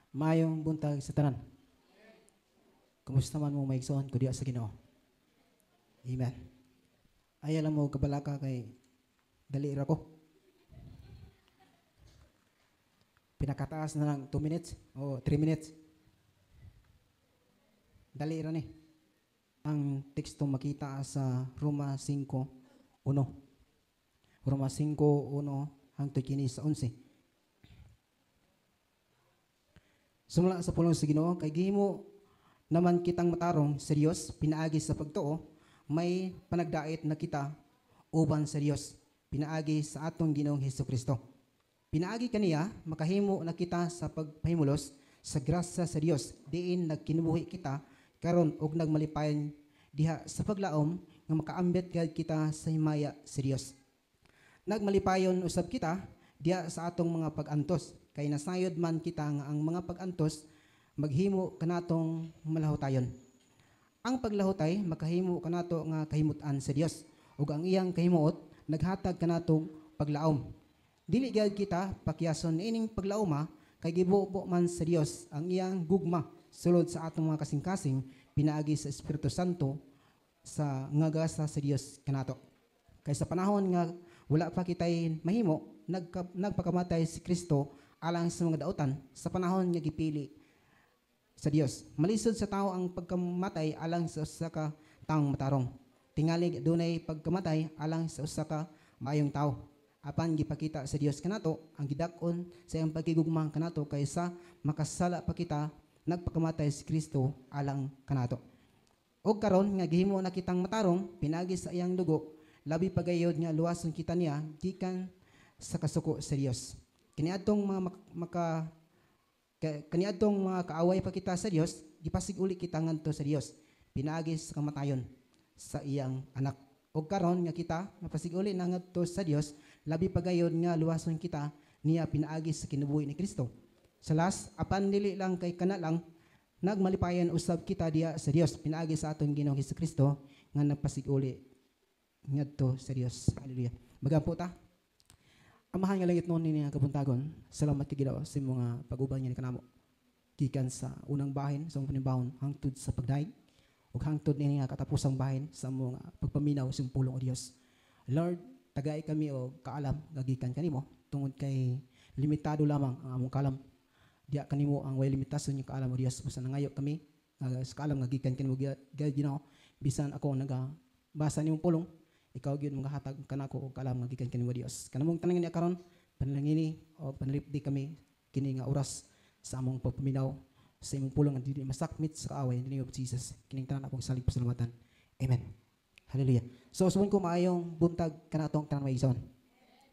Maayong buntag sa tanan. Kumusta man mo, mga igsoon ko diha sa Ginoo? Amen. Ay, alam mo kabalaka kay dali ra ko. Pinakataas na lang 2 minutes o 3 minutes. Dali ra ni. Ang teksto makita sa Roma 5:1. Roma 5:1 hangtod kini sa 11. Sumala sa pulong sa Ginoo, kay gihimo naman kitang matarong sa Dios pinaagi sa pagtuo, may panagdait na kita uban sa Dios pinaagi sa atong Ginoong Hesukristo. Pinaagi kaniya makahimo na kita sa pagpahimulos sa grasya sa Dios diin nagkinabuhi kita karon og nagmalipayon diha sa paglaom nga makaambit gayud kita sa himaya sa Dios. Nagmalipayon usab kita diha sa atong mga pag-antos kay nasayod man kita nga ang mga pag-antos maghimo kanatong malahutayon. Ang paglahutay makahimo kanato nga kahimutan sa Dios ug ang iyang kahimuot naghatag kanatong paglaom. Dili gyud kita pakiyason niining paglaoma kay gibubo man sa Dios ang iyang gugma sulod sa atong mga kasing-kasing pinaagi sa Espiritu Santo sa nga gasa sa Dios kanato. Kay sa panahon nga wala pa kitay mahimo, nagpakamatay si Kristo alang sa mga dautan sa panahon nga gipili sa Dios. Malisod sa tao ang pagkamatay alang sa usa ka taong matarong. Tingali dunay pagkamatay alang sa usa ka maayong tawo. Apan gipakita sa Dios kanato ang gidak-on sa iyang pagkigugma kanato kaysa makasala pa kita, nagpakamatay si Kristo alang kanato. Og karon nga gihimo na kitang matarong pinaagi sa iyang dugo, labi pa gayod nga luwason kita niya gikan sa kasuko sa Dios. Kaniadtong mga maka kaniadtong mga kaaway pa kita sa Dios, gipasig-uli kita ngadto sa Dios pinaagi sa kamatayon sa iyang anak. Og karon nga kita mapasig-uli na ngadto sa Dios, labi pa gayod nga luwason kita niya pinaagi sa kinabuhi ni Kristo. Sa last, apan dili lang kay kana lang, nagmalipayan usab kita diha sa Dios pinaagi sa atong Ginoong Kristo nga nagpasig-uli ngadto sa Dios. Hallelujah. Magampo ta. Amahan nga langit noon ni nga kabuntagon, salamat kay Ginoo sa imong mga pag-uban nga ni kanamo. Gikan sa unang bahin sa imong panimbahon hangtod sa pagdaig ug hangtod niini nga katapusang bahin sa among pagpaminaw sa imong pulong, o Dios. Lord, tagay kami og kaalam nga gikan kanimo tungod kay limitado lamang ang among kaalam. Diya kanimo ang way limitasyon yung kaalam, o Dios. Busa nangayo kami sa kaalam nga gikan kanimo Ginoo. Bisan ako nagabasa nimong pulong, ikaw gyud mga hatag kanako og kaalam nga gikan kanimo, Dios. Kanamong tanan niya karon, panalangini o panalipdi kami kini nga oras sa among pagpaminaw sa imong pulong nga dili masakmit sa kaaway. In the name of Jesus, kining tanan akong salig pasalamatan. Amen. Hallelujah. So subon ko, maayong buntag kanatong tanan, mga igsoon.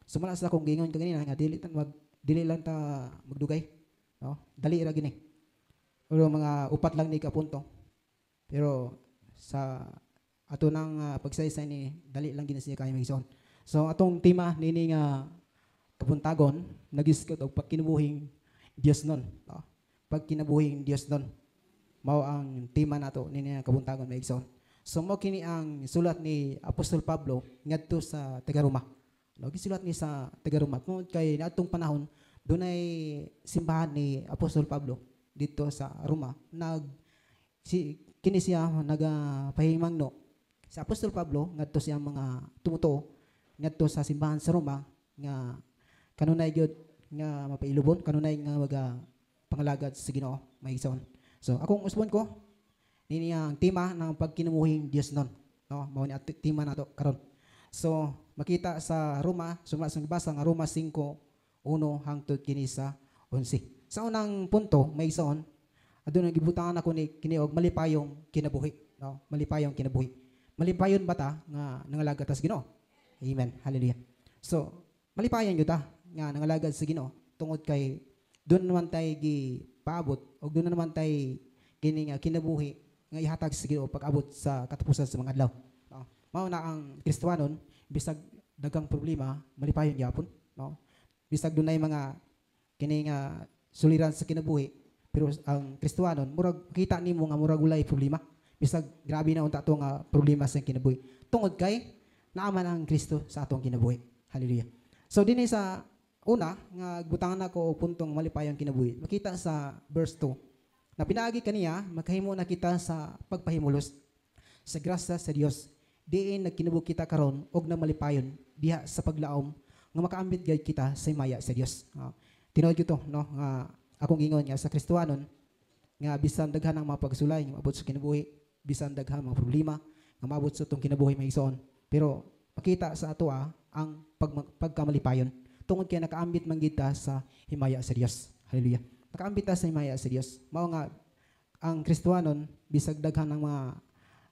Sumala sa akong giingon kaganina nga dili lang ta magdugay, no? Dali ra gini. Pero mga upat lang ni ka punto. Pero sa ato nang pagsaysay ni dali lang gini siya kay mga igsoon. So atong tema nini nga kabuntagon nagisgot og pagkinabuhing Dios nun. No? Pagkinabuhing Dios nun. Mao ang tema nato nini nga kabuntagon, mga igsoon. So mao kini ang sulat ni Apostol Pablo ngadto sa taga-Roma. No, gisulat ni sa taga-Roma. Tungod kay naadtong panahon dunay simbahan ni Apostol Pablo dito sa Roma. Nag si kini siya nagapahimangno si Apostol Pablo ngadto siya mga tumutuo ngadto sa simbahan sa Roma nga kanunay gyud nga mapailubon, kanunay nga maga pangalagad sa Ginoo, mga igsoon. So akong usbon ko nini ang tema ng pagkinabuhing Dios nun. No, mao ni at tema nato karon. So makita sa Roma, sumala sa gibasa nga Roma 5:1 hangtod kini sa 11. Sa unang punto, mga igsoon, aduna gibutangan ako ni kini og malipayong kinabuhi, no? Malipayong kinabuhi. Malipayon ba ta nga nangalagad ta sa Ginoo? Amen. Hallelujah. So, malipayon gyud ta nga nangalagad sa Ginoo tungod kay doon naman tay gipaabot og doon naman tay kini nga kinabuhi nga ihatag sa Ginoo pag-abot sa katapusan sa mga adlaw. No? Mao na ang Kristohanon, bisag daghang problema, malipayon gyapon, no? Bisag dunay mga kini nga suliran sa kinabuhi, pero ang Kristohanon murag kita nimo nga murag walay problema. Bisag grabe na unta to nga problema sa kinabuhi. Tungod kay naaman ang Kristo sa atong kinabuhi. Hallelujah. So dinhi sa Una nga butangan nako og puntong malipayong kinabuhi. Makita sa verse 2 na pinaagi kaniya makahimo na kita sa pagpahimulos sa grasya sa Dios. Diin nagkinabuhi kita karon og namalipayon diha sa paglaom nga makaambit gayud kita sa himaya sa Dios. Tinuod gyud to, no, nga akong ingon nga sa Kristohanon nga bisan daghan ang mga pagsulay nga maabot sa kinabuhi, bisan daghan mga problema nga maabot sa atong kinabuhi, mga igsoon, pero makita sa atoa ang pagkamalipayon tungod kay nakaambit man gid ta sa himaya sa Dios. Hallelujah. Nakaambit ta sa himaya sa Dios. Mao nga ang Kristohanon bisag daghan ang mga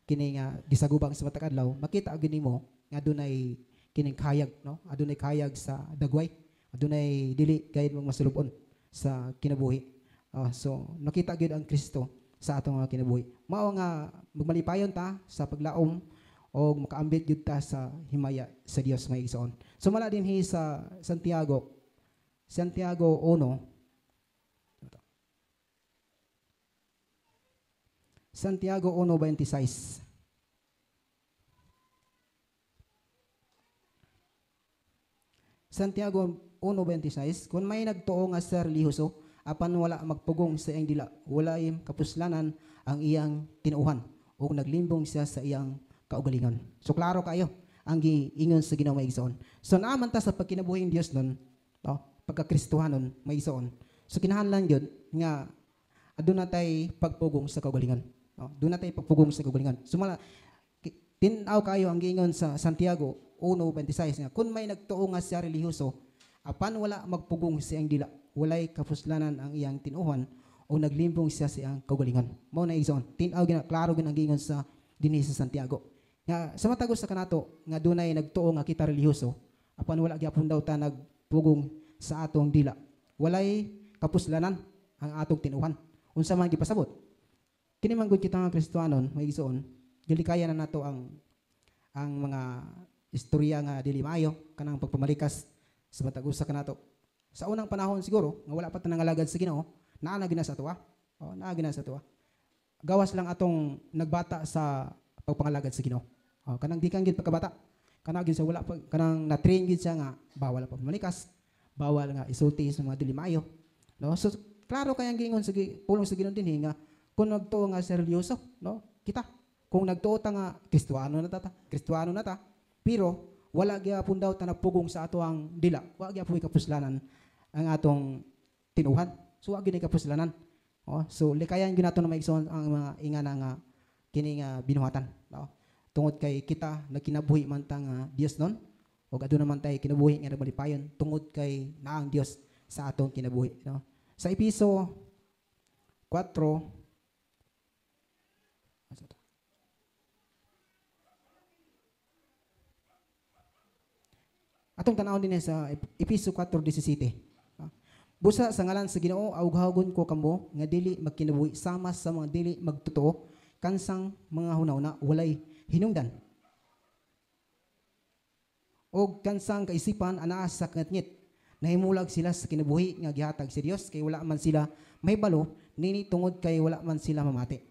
kini nga gisagubang sa matag adlaw, makita gyud nimo nga adunay kining kayag, no? Adunay kayag sa dagway, adunay dili gayud mong masulubon sa kinabuhi. So nakita gyud ang Kristo sa atong mga kinabuhi. Mao nga magmalipayon ta sa paglaom o makaambit gyud ta sa himaya sa Dios, mga igsoon. So mala dinhi sa Santiago, Santiago 1, Santiago 1:26. Santiago 1:26, kung may nagtuo nga sa relihiyoso, apan wala magpugong sa iyang dila, walay kapuslanan ang iyang tinuohan, ug naglimbong siya sa iyang kaugalingon. So klaro kayo ang giingon sa Ginoo, mga igsoon. So naaman ta sa pagkinabuhing Dios nun, no, pagkakristohanon, mga igsoon. So kinahanglan gyud nga aduna tay pagpugong sa kaugalingon. No, aduna tay pagpugong sa kaugalingon. So mala tin-aw kayo ang giingon sa Santiago 1:26 nga kung may nagtuo nga siya relihiyoso, apan wala magpugong sa iyang dila, walay kapuslanan ang iyang tinuohan o naglimbong siya sa iyang kaugalingon. Mao na, igsoon. Tin-aw gina, klaro gina ang giingon sa dinhi sa Santiago. Nga sa matag usa kanato nga dunay nagtuo nga kita relihiyoso, apan wala gyapon daw ta nagpugong sa atong dila, walay kapuslanan ang atong tinuohan. Unsa man gipasabot? Kini man gud kita nga Kristohanon, mga igsoon, gilikayan na nato ang mga istorya nga dili maayo kanang pagpamalikas sa matag usa kanato. Sa unang panahon siguro nga wala pa ta nangalagad sa Ginoo, naa na gina sa atoa. Oh, naa gina sa atoa. Gawas lang atong nagbata sa pagpangalagad sa Ginoo. Oh, kanang gikan gid pagkabata. Kanang gid sa wala pa, kanang na-train gid siya nga bawal pa pamalikas, bawal nga isulti sa mga dili maayo. No? So klaro kay ang giingon sa pulong sa Ginoo dinhi nga kung nagtuo nga seryoso, no? Kita kung nagtuo ta nga Kristohano na ta, Kristohano na ta, pero wala gyapon daw ta nagpugong sa ato ang dila, wa gyapon kapuslanan ang atong tinuhan. So wa gyud kapuslanan. Oh, so likayan gyud nato na maigsoon ang mga ingana nga kini nga binuhatan, no? Tungod kay kita nagkinabuhi man ta nga Dios nun, ug aduna man tay kinabuhi nga nagmalipayon tungod kay naang Dios sa atong kinabuhi, no? Sa Episo 4, atong tan-awon din sa Episo 4:17. Busa sa ngalan sa Ginoo awghawgon ko kamo nga dili magkinabuhi sama sa mga dili magtotoo kansang mga hunahuna walay hinungdan og kansang kaisipan anaa sa kangatngit. Nahimulag sila sa kinabuhi nga gihatag si Dios kay wala man sila mahibalo nini tungod kay wala man sila mamati.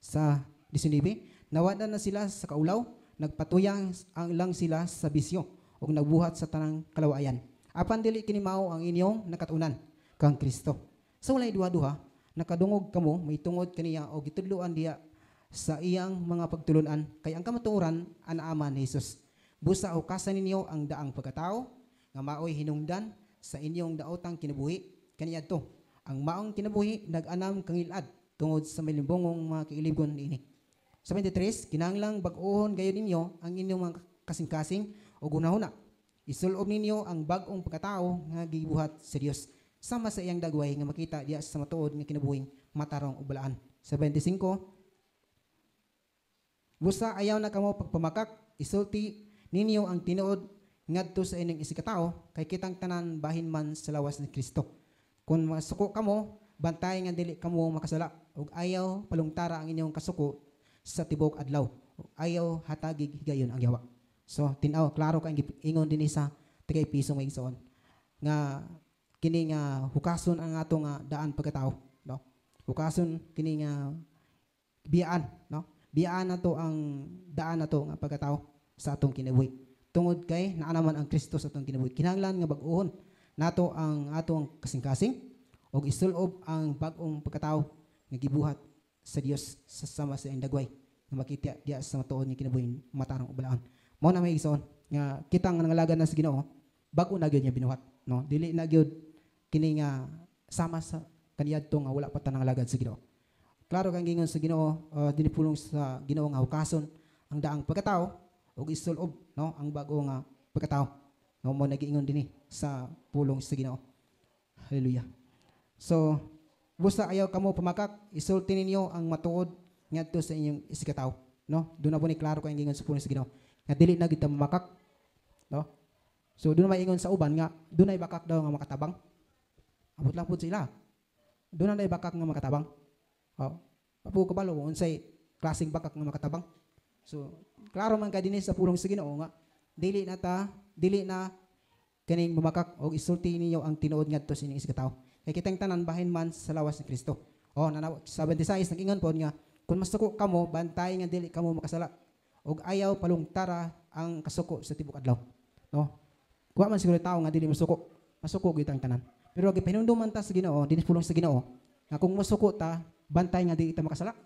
Sa 19, nawad-an na sila sa kaulaw, nagpatuyang ang lang sila sa bisyo ug nagbuhat sa tanang kalawayan. Apan dili kini mao ang inyong nakatunan kang Kristo. Sa walay duha-duha, nakadungog kamo may tungod kaniya og gitudloan diha sa iyang mga pagtulunan kay ang kamatuoran anaaman ni Jesus. Busa hukasan ninyo ang daang pagkatao nga maoy hinungdan sa inyong daotang kinabuhi kaniadto. Ang maong kinabuhi nag-anam kangilad tungod sa malimbongong mga kailigon niini. Sa 23, kinahanglang bag-ohon gayon ninyo ang inyong mga kasing-kasing o hunahuna. Isulob ninyo ang bag-ong pagkatao nga gibuhat sa Dios sama sa iyang dagway nga makita diha sa matuod nga kinabuhing matarong ug balaan. Sa 25, busa ayaw na kamo pagpamakak, isulti ninyo ang tinuod ngadto sa inyong isigkatao kay kitang tanan bahin man sa lawas ni Kristo. Kung masuko kamo, bantay nga dili kamo makasala ug ayaw palungtara ang inyong kasuko sa tibuok adlaw. Ug ayaw hatagig higayon ang yawa. So tin-aw klaro kay ingon dinhi sa taga-Episo mga igsoon nga kini nga hukason ang atong daan pagkatao, no? Hukason kini nga biyaan, no? Biyaan nato ang daan nato nga pagkatao sa atong kinabuhi. Tungod kay naa naman ang Kristo sa atong kinabuhi. Kinahanglan nga bag-ohon nato ang atong kasing-kasing ug isulob ang bag-ong pagkatao nga gibuhat sa Dios sa sama sa iyang dagway nga makita diya sa matuod nga kinabuhi matarong ug balaan. Mao na, mga igsoon, nga kita nga nangalagad na sa Ginoo, bag-o na gyud nga binuhat, no? Dili na gyud kini nga sama sa kaniadto nga wala pa ta nangalagad sa Ginoo. Klaro kang gingon sa Ginoo, dinhi pulong sa Ginoo nga hukason ang daang pagkatao ug isulob, no, ang bag-o nga pagkatao. No, mo nagiingon dinhi sa pulong sa Ginoo. Hallelujah. So, busa ayaw kamo pamakak, isulti ninyo ang matuod ngadto sa inyong isigkatawo, no? Doon na po ni klaro kay gingon sa pulong sa Ginoo nga dili na kita mamakak, no? So doon may ingon sa uban nga doon ay bakak daw nga makatabang. Abot lang pud sila. Doon na bakak nga makatabang. Oh. Papu kabalo unsay klaseng bakak nga makatabang. So klaro man ka dinhi sa pulong sa Ginoo nga dili na ta, dili na kaning mamakak og isulti ninyo ang tinuod ngadto sa inyong isigkatawo. Kay kitang tanan bahin man sa lawas ni Kristo. Oh, nanaw sa 26 nag-ingon po nga kung masuko kamo, bantay nga dili kamo makasala og ayaw palungtara ang kasuko sa tibok adlaw. No? Kuha man siguro tao nga dili masuko. Masuko gyud ang tanan. Pero gipahinumduman ta sa Ginoo, dinhi pulong sa Ginoo, nga kung masuko ta, bantay nga dili ta makasala.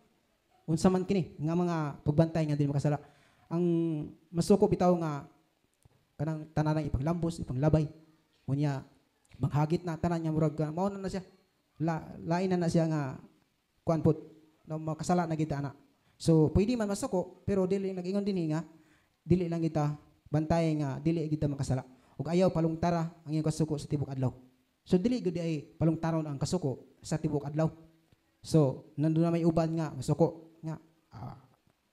Unsa man kini nga mga pagbantay nga dili makasala? Ang masuko bitaw nga kanang tanan ipanglambos, ipanglabay. Unya manghagit na tanan niya, murag mao na na siya. Lain na na siya nga kuan pud, no, makasala na kita ana. So pwede man masuko, pero dili nag-ingon dinhi nga dili lang kita bantay nga dili kita makasala. Ug ayaw palungtara ang iyong kasuko sa tibok adlaw. So dili gud ay palungtaron ang kasuko sa tibok adlaw. So nandun na may uban nga masuko nga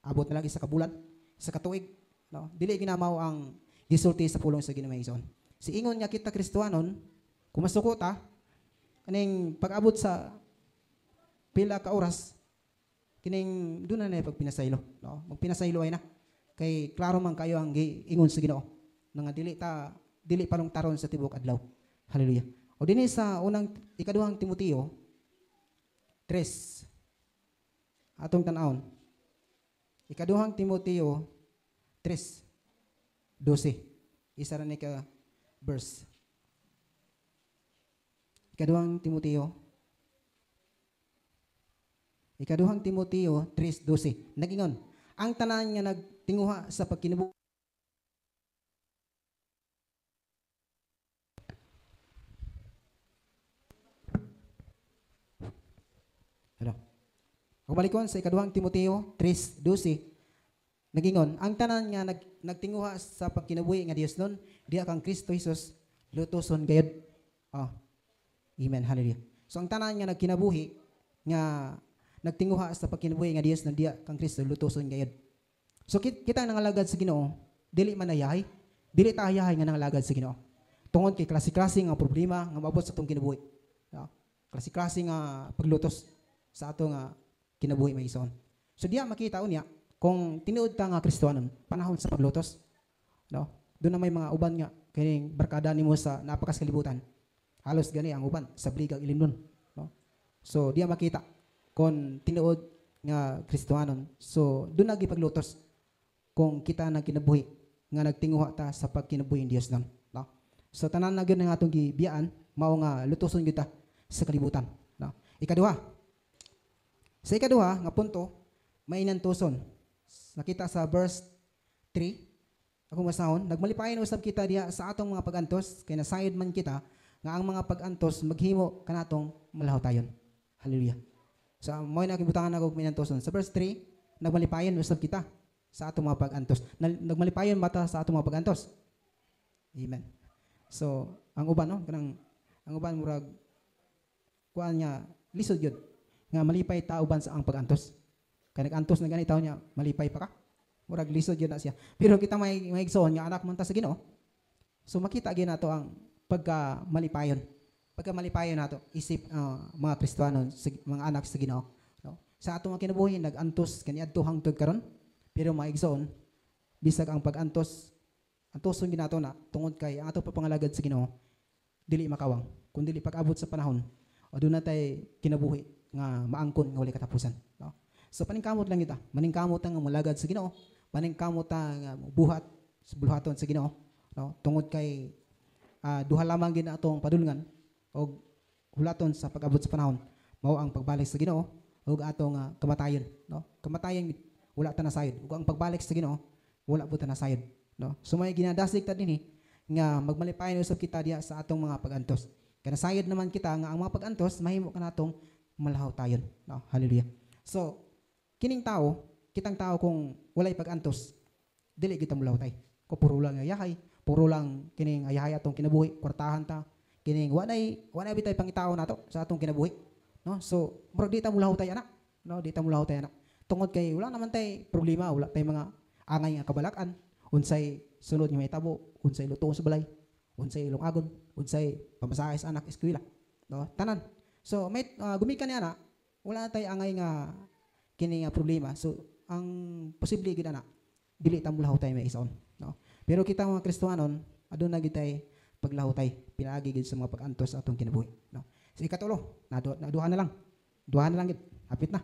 abot na lang isa ka bulan, isa ka tuig, no? Dili ginamaw ang gisulti sa pulong sa Ginoo, igsoon. Si ingon nga kita Kristohanon, kung masuko ta, kaning pag-abot sa pila ka oras, kining doon na na pagpinasaylo, no? Magpinasaylo ay na. Kay klaro man kayo ang giingon sa Ginoo nga dili ta, dili palungtaron sa tibok adlaw. Hallelujah. O dinhi sa unang ikaduhang Timoteo 3 atong tan-awon. Ikaduhang Timoteo 3:12. Isa ra ni ka verse. Ikaduhang Timoteo 3:12. Nagingon, ang tanan nga nagtinguha sa pagkinabuhi. Hello. Ako balikon sa ikaduhang Timoteo 3:12. Nagingon, ang tanan nga nagtinguha sa pagkinabuhi nga Dios nun, diha kang Kristo Jesus, lutoson gayud. Oh. Amen. Hallelujah. So ang tanan nga nagkinabuhi nga nagtinguha sa pagkinabuhi nga Dios nun, diha kang Kristo, lutoson gayud. So kita nangalagad sa Ginoo, dili man ayahay, dili ta ayahay nga nangalagad sa Ginoo. Tungod kay klase-klase nga problema nga maabot sa atong kinabuhi. No? Klase-klase nga paglutos sa atong kinabuhi, mga igsoon. So diya makita unya kung tinuod ta nga Kristohanon panahon sa paglutos, no? Doon na may mga uban nga kining barkada nimo sa napakas kalibutan. Halos gani ang uban sa bligag ilimnon, no? So diya makita kung tinuod nga Kristohanon. So doon nagipaglutos kung kita nagkinabuhi nga nagtinguha ta sa pagkinabuhi ng Dios nun, no? So tanan na gyud nga atong gibiyaan mao nga lutoson gyud ta sa kalibutan, no? Ikaduha. Sa ikaduha nga punto, may inantuson. Nakita sa verse 3, akong basahon, nagmalipayon usab kita diha sa atong mga pag-antos, kay nasayod man kita nga ang mga pag-antos maghimo kanatong malahutayon. Hallelujah. So mo na gibutangan ako may inantuson. Sa verse 3, nagmalipayon usab kita sa atong mga pag-antos. Nagmalipayon ba ta sa atong mga pag-antos? Amen. So ang uban, no, kanang ang uban murag kuan niya lisod gyud nga malipay ta uban sa ang pag-antos. Kay nag-antos na gani tawo niya, malipay pa ka. Murag lisod gyud na siya. Pero kita may igsoon nga anak man ta sa Ginoo. So makita gyud nato ang pagka malipayon. Pagka malipayon nato isip mga Kristiyano, mga anak sa Ginoo, no? Sa atong mga kinabuhi nag-antos kaniadto hangtod karon, pero mga igsoon, bisag ang pag-antos, antoson gyud nato na tungod kay ang atong papangalagad sa Ginoo dili makawang, kun dili pag-abot sa panahon o doon na tay kinabuhi nga maangkon nga wala katapusan, no? So paningkamot lang kita, maningkamot ang molagad sa Ginoo, paningkamot ang buhat sa buluhaton sa Ginoo, no? Tungod kay Duha lamang gid atong padulngan og hulaton sa pag-abot sa panahon mao ang pagbalik sa Ginoo ug atong kamatayon, no? Kamatayon wala ta nasayod, ug ang pagbalik sa Ginoo wala po ta nasayod, no? So may ginadasig ta dinhi nga magmalipayon usab kita diha sa atong mga pag-antos. Kay nasayod naman kita nga ang mga pag-antos mahimo kanatong malahutayon, no? Hallelujah. So kining tao, kitang tao, kung walay pag-antos, dili kita molahutay. Ko puro lang ayahay, puro lang kining ayahay atong kinabuhi, kwartahan ta, kining wa nay bitay pangitao nato sa atong kinabuhi, no? So murag di ta molahutay ana, no? Di ta molahutay ana. Tungod kay wala naman tay problema, wala tay mga angay nga kabalakan, unsay sunod nga mahitabo, unsay lutoon sa balay, unsay ilong-agon, unsay pamasahe sa anak eskwela, no? Tanan. So may gumikan niya na wala na tay angay nga kini nga problema. So ang posible gid ana, dili ta molahutay, mga igsoon, no? Pero kita mga Kristohanon, aduna gid tay paglahutay pinaagi gid sa mga pag-antos sa atong kinabuhi, no? So ikatulo, na duha na lang. Duha na lang gid, hapit na.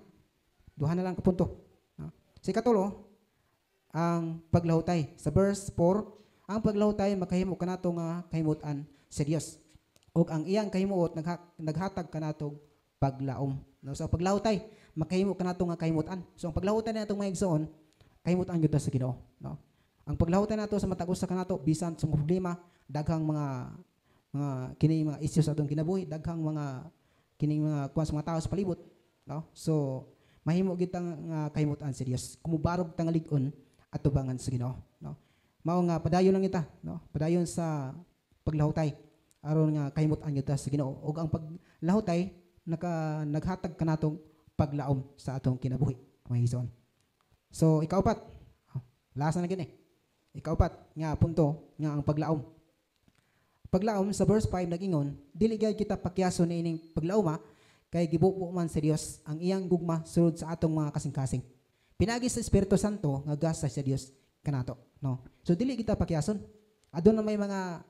Duha na lang ka punto, no? Sa ikatulo, ang paglahutay. Sa verse 4, ang paglahutay makahimo kanato nga kahimutan sa Dios. Ug ang iyang kahimuot naghatag kanato paglaom. No, so paglahutay makahimo kanato nga kahimutan. So ang paglahutay nato, mga igsoon, kahimutan gyud ta sa Ginoo, no? Ang paglahutay nato sa matag usa kanato bisan sa mga problema, daghang mga kini mga isyu sa atong kinabuhi, daghang mga kining mga kuan sa mga tao sa palibot, no? So mahimo gid nga kahimutan sa Dios. Kumubarog ta nga lig-on atubangan sa Ginoo, no? Mao nga padayon lang kita, no? Padayon sa paglahutay aron nga kahimutan gyud ta sa Ginoo, ug ang paglahutay naghatag kanatong paglaom sa atong kinabuhi, mga igsoon. So ikaupat, oh, lasa na gid eh. Ikaupat nga punto nga ang paglaom. Paglaom sa verse 5 nagingon, dili gyud kita pakyason niining paglaoma kay gibubo man sa Dios ang iyang gugma sulod sa atong mga kasing-kasing pinaagi sa Espiritu Santo nga gasa sa Dios kanato, no? So dili kita pakyason. Aduna may mga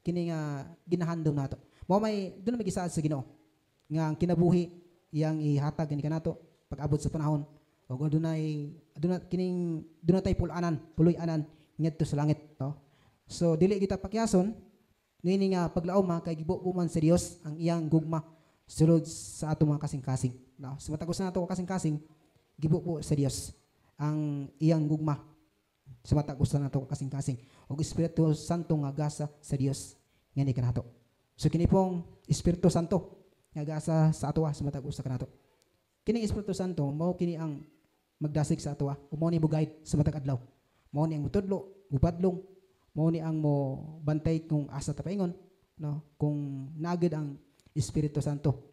kini nga ginahandom nato. Mao may doon may gisaad sa Ginoo nga ang kinabuhi iyang ihatag kini kanato pag-abot sa panahon ug adunay aduna kining aduna tay pul-anan, puloy-anan ngadto sa langit, no? So dili kita pakyason niini nga paglaom kay gibubo man sa Dios ang iyang gugma sulod sa atong mga kasing-kasing, no? Sa matag usa nato ka kasing-kasing, gibubo sa Dios ang iyang gugma sa matag usa nato ka kasing-kasing ug Espiritu Santo nga gasa sa Dios ngani kanato. So kini pong Espiritu Santo nga gasa sa atoa sa matag usa kanato, kining Espiritu Santo mao kini ang magdasig sa atoa ug mao ni mo guide sa matag adlaw, mao ni ang mutudlo, mubadlong, mao ni ang mo bantay kung asa ta paingon, no? Kung naagid ang Espiritu Santo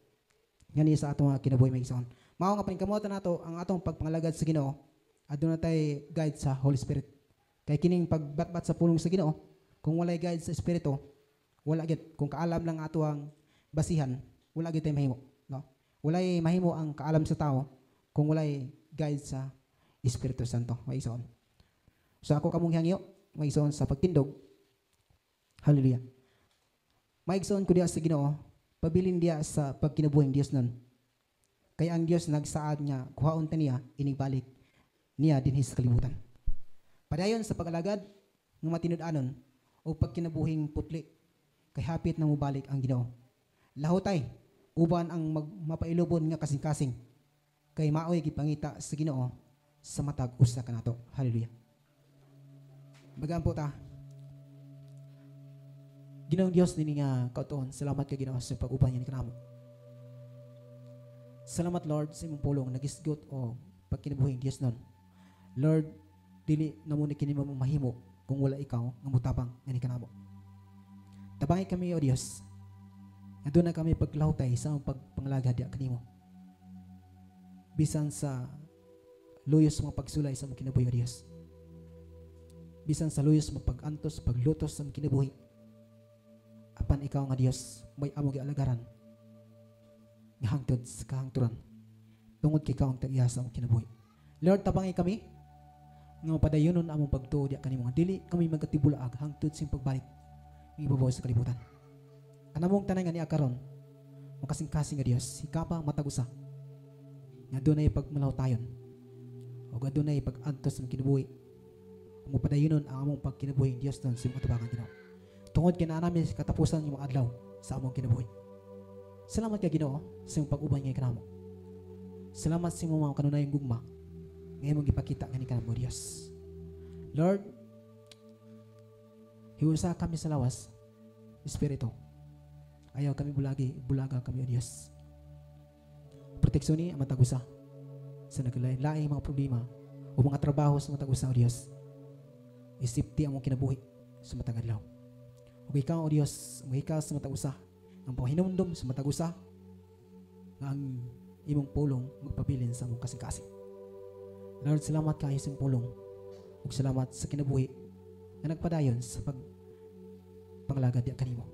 ngani sa atong mga kinabuhi, mga igsoon. Mao nga paningkamutan nato ang atong pagpangalagad sa Ginoo, aduna tay guide sa Holy Spirit. Kay kining pagbatbat sa pulong sa Ginoo, kung walay guide sa Espiritu, wala gid. Kung kaalam lang ato ang basihan, wala gid tay mahimo, no? Walay mahimo ang kaalam sa tao kung walay guide sa Espiritu Santo, mga igsoon. So ako kamong hangyo, mga igsoon, sa pagtindog. Hallelujah. Mga igsoon ko diha sa Ginoo, pabilin diha sa pagkinabuhing Dios nun. Kay ang Dios nagsaad nga kuhaon ta niya inigbalik niya dinhi sa kalibutan. Padayon sa pag-alagad nga matinud-anon o pagkinabuhing putli kay hapit na mobalik ang Ginoo. Lahutay uban ang mapailubon nga kasing-kasing kay maoy gipangita sa Ginoo sa matag usa kanato. Hallelujah. Magampo ta. Ginoong Dios, nini nga kautuon, salamat kay Ginoo sa pag-uban niya ni kanamo. Salamat, Lord, sa imong pulong nagisgot o pagkinabuhing Dios nun. Lord, dili namo ni kini mo mahimo kung wala ikaw nga motabang ngani kanamo. Tabangi kami, O Dios. Nga na kami paglahutay sa among pagpangalagad diha kanimo. Bisan sa luyos mga pagsulay sa among kinabuhi, O Dios. Bisan sa luyos mga pag-antos, paglutos sa among kinabuhi. Apan ikaw nga Dios, may among gialagaran nga hangtod sa kahangturan. Tungod kay ikaw ang tag-iya sa among kinabuhi. Lord, tabangi kami nga mapadayonon among pagtuo diha kanimo nga dili kami magkatibulaag hangtod sa imong pagbalik nga ibabaw sa kalibutan. Kanamong tanan nga niya karon, makasing-kasing nga Dios, hikapa matag usa nga dunay pagmalahutayon o nga dunay pag-antos sa among kinabuhi. Mupadayonon ang among pagkinabuhi, Dios, nun sa imong atubangan, Ginoo. Tungod kay naa nami sa katapusan ng mga adlaw sa among kinabuhi. Salamat kay Ginoo sa imong pag-uban ngayon kanamo. Salamat sa imong mga kanunayong gugma nga imong gipakita ngani kanamo, Dios. Lord, hiusa kami sa lawas, espiritu. Ayaw kami bulagi, bulaga kami, O Dios. Proteksyon ni ang matag usa sa naglain-laing mga problema o mga trabaho sa matag usa, O Dios. I-safety ang among kinabuhi sa matag adlaw. Ug ikaw, O Dios, mahika sa matag usa, ang panghinumdom sa matag usa nga ang imong pulong magpabilin sa among kasing-kasing. Lord, salamat kaayo sa imong pulong ug salamat sa kinabuhi nga nagpadayon sa pag pangalagad diya kanimo.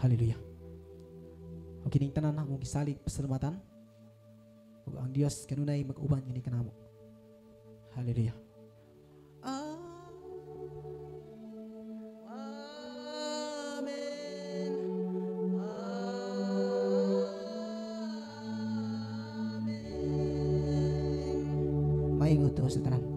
Hallelujah. Ug kining tanan among gisalig pasalamatan ug ang Dios kanunay mag-uban ngani kanamo. Hallelujah. Amen. Amen. Maayong udto sa tanan.